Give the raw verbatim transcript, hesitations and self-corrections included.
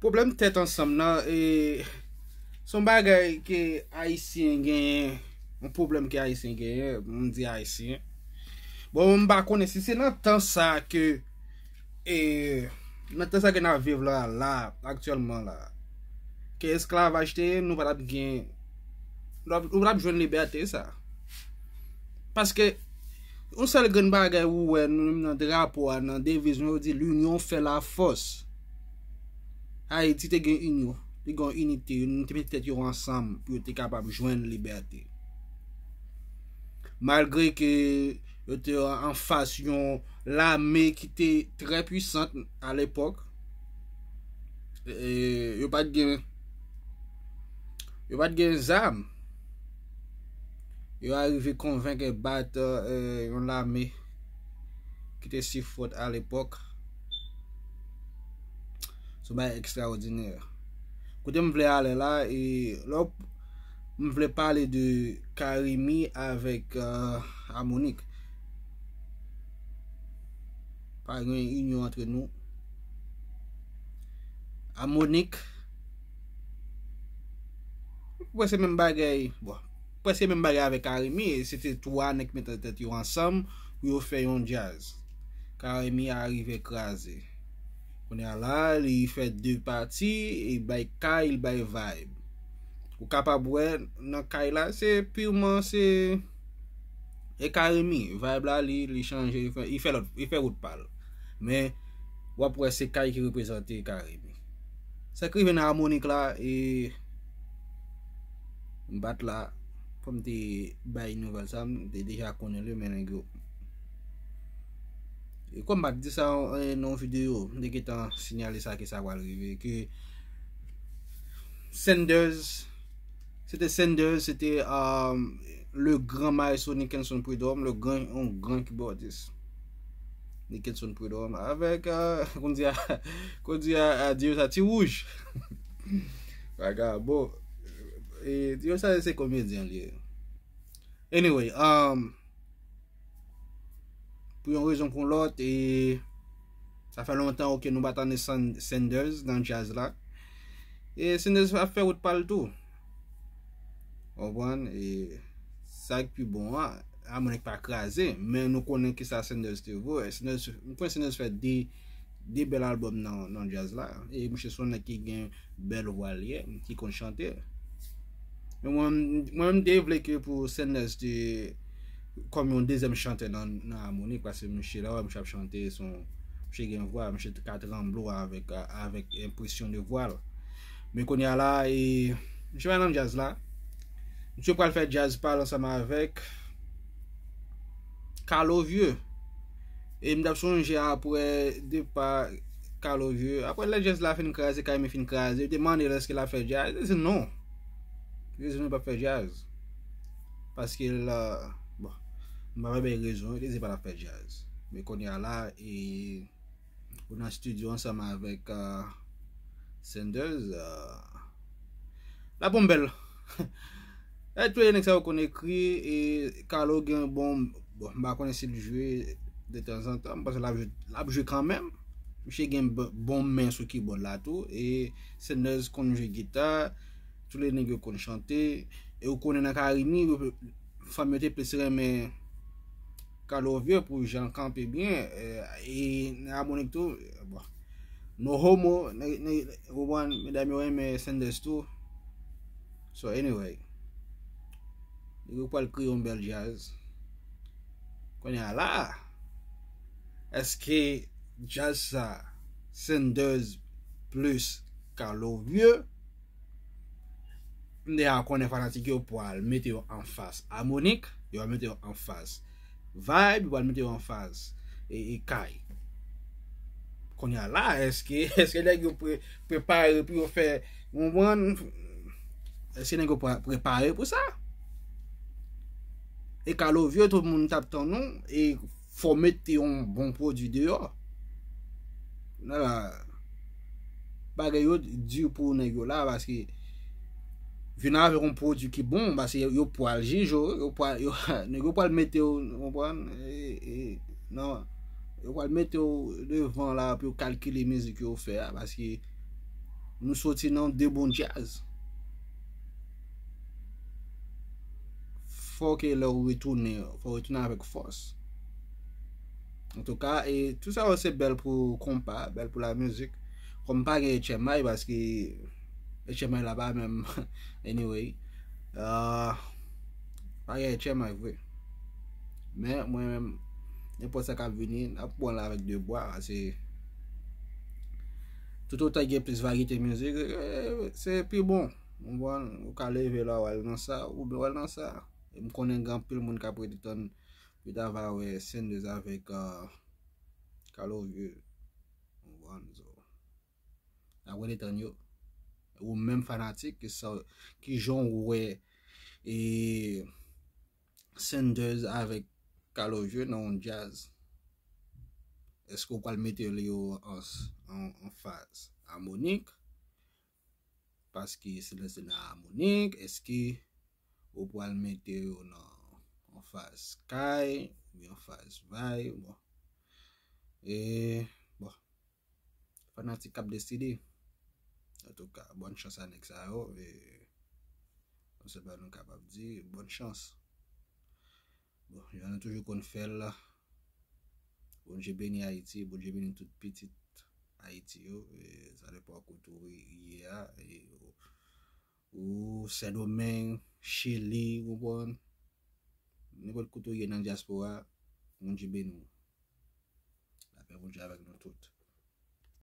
Pwoblèm tèt ansanm nan, e, se yon bagay ke Ayisyen genyen, yon pwoblèm ke Ayisyen genyen, m di Ayisyen. Bon, m pa konnen si se nan tan sa ke, e, nan tan sa ke n ap viv la, la, aktyèlman la, ke esklavaj te ye, nou pa t ap gen, nou pa t ap jwenn libète sa. Paske, yon sèl grenn bagay ou wè, nou menm nan drapo a, nan deviz nou, yo di, l'union fait la force. Ayiti te gen inyon, te gen yon inite, yo te mete tèt yo ansanm pou yo te kapab jwenn libète. Malgre ke yo te anfas yon lame ki te trè pwisant a lepòk, e, yo pa t gen, yo pa t gen zam. Yo arive konvenk e bat, e, yon lame ki te si fòt a lepòk. Se yon bagay ekstraòdinè. Kote m vle ale la, e lè w, m vle pale de Carimi avèk, e, Amonik. Pa gen inyon antre nou. Amonik, prèske menm bagay, bon, prèske menm bagay avèk Carimi, e se te twa nèg ki mete tèt yo ansanm pou yo fè yon djaz. Carimi arive kraze. Kounye a la, li fè de pati, e bay kay, li bay vibe. Ou kapab wè nan kay la, se piman, se, e Carimi, vibe la, li, li chanje, li fè, li fè lòt, li fè wout pa l. Men, w ap wè se kay ki reprezante Carimi. Sa k rive nan Amonik la, e m pa t la, fò m te bay nouvèl sa, m te deja konnen li, men nèg yo. E kòm m pa t di sa, e, nan yon videyo, m te gentan siyale sa ke sa pral rive, ke Senders, se te Senders, se te, um, le grand maestro Nickenson Prud'homme, le grand, yon gran kibòdis. Nickenson Prud'homme, avèk, e, kounye a, kounye a, a, Dieu sa, Ti Wouj. Vagabon. E, Dieu sa, se komedyen li ye. Anyway, um, pou yon rezon pou lòt, e sa fè lontan, ok, nou pa tande San-, Senders nan djaz la. E Senders ap fè wout pa l tou. Konprann? E sa k pi bon an, Amonik pa kraze, men nou konnen kisa Senders te vo. Senders, mwen konnen Senders fè de, de bèl albòm nan, nan djaz la. E misye se yon nèg ki gen bèl vwa li ye, ki konn chante. Men mwen, mwen m te vle ke pou Senders te kòm yon dezyèm chantè nan, nan Amonik, paske misye la, misye ap chante, se yon, misye gen vwa, misye ka tranble avèk, avèk enpresyon de vwa l. Men kounye a la, e, misye pa nan djaz la. Misye pral fè djaz pa l ansanm avèk Carlo Vieux. E m t ap sonje apre depa Carlo Vieux. Apre lè djaz la fin kraze, Carimi fin kraze, yo te mande l èske l ap fè djaz. Li te di non. Li te di non, li p ap fè djaz. Paske l, bon, m pa bay rezon, li te di pa l ap fè djaz. Men kounye a la, e, ou nan estidyo ansanm avèk, e, Senders, e, l ap bon bèl. E tou nèg sa yo konn ekri, e Carlo gen bon, bon, m pa konnen si l jwe detanzantan, m panse l ap jwe, l ap jwe kanmenm. Misye gen b-, bon men sou kibòd la tou, e Senders konn jwe gita, tou le nèg yo konn chante, e ou konnen nan Carimi, fanm yo te plis renmen Carlo Vieux pou jan l kanpe byen, e, e nan Amonik tou, bon. No homo, nèg, nèg, ou konprann, medam yo renmen Senders tou. So, anyway. Nèg yo pral kreye yon bèl djaz. Kounye a la, èske djaz sa, Senders plis Carlo Vieux? M deja konnen fanatik yo pral mete yo anfas Amonik, yo pral mete yo anfas Vibe, yo pral mete yo anfas e, e Kay. Kounye a la, èske, èske nèg yo pre-, prepare pou yo fè, ou konprann? Èske nèg yo pre-, prepare pou sa? E Carlo Vieux, tout moun t ap tann ou, e fò w mete yon bon pwodui deyò. La, bagay yo di pou nèg yo la, paske vin avèk yon pwodui ki bon, paske yo pral jije w, yo pral, yo, nèg yo pral mete w, ou konprann? E, e, nan, yo pral mete w devan la pou yo kalkile mizik yo fè a, paske Nou soti nan de bon djaz. Fò ke lè w retounen, fò w retounen avèk fòs. Antouka, e tout sa yo se bèl pou konpa, bèl pou la mizik. Kòm pa gen H M I, paske H M I la pa menm, anyway. Ah, pa gen H M I vre. Men, mwen menm, nenpòt sa k ap vini, n ap pran l avèk de bwa, se toutotan gen plis varyete mizik, eh, se pi bon. Ou konprann? Ou ka leve la, w al nan sa, oubyen w al nan sa. E m konnen gen anpil moun k ap rete tann, pita va wè Senders avèk, ah, Carl Ovie. Ou konprann? So, n ap rete tann yo. Ou menm fanatik, ki sa, ki jan w wè, e, Senders avèk Carl Ovie nan yon djaz? Èske w pral mete yo an, an, an faz amonik? Paske Senders te nan amonik, èske ou pral mete yo nan an faz kay, oubyen an faz vay? Bon. E, bon. Fanatik k ap deside. Antouka, bòn chans a nèg sa yo. E, se sa nou kapab di, bòn chans. Bon, jan nou toujou konn fè l la. Bondye beni Ayiti, Bondye beni tout pitit Ayiti yo. E, sa depann kote w ye a. E, ou, ou Sendomeng, Chili, ou konprann? Nenpòt kote w ye nan dyaspora, Bondye beni w. Lapè Bondye avèk nou tout.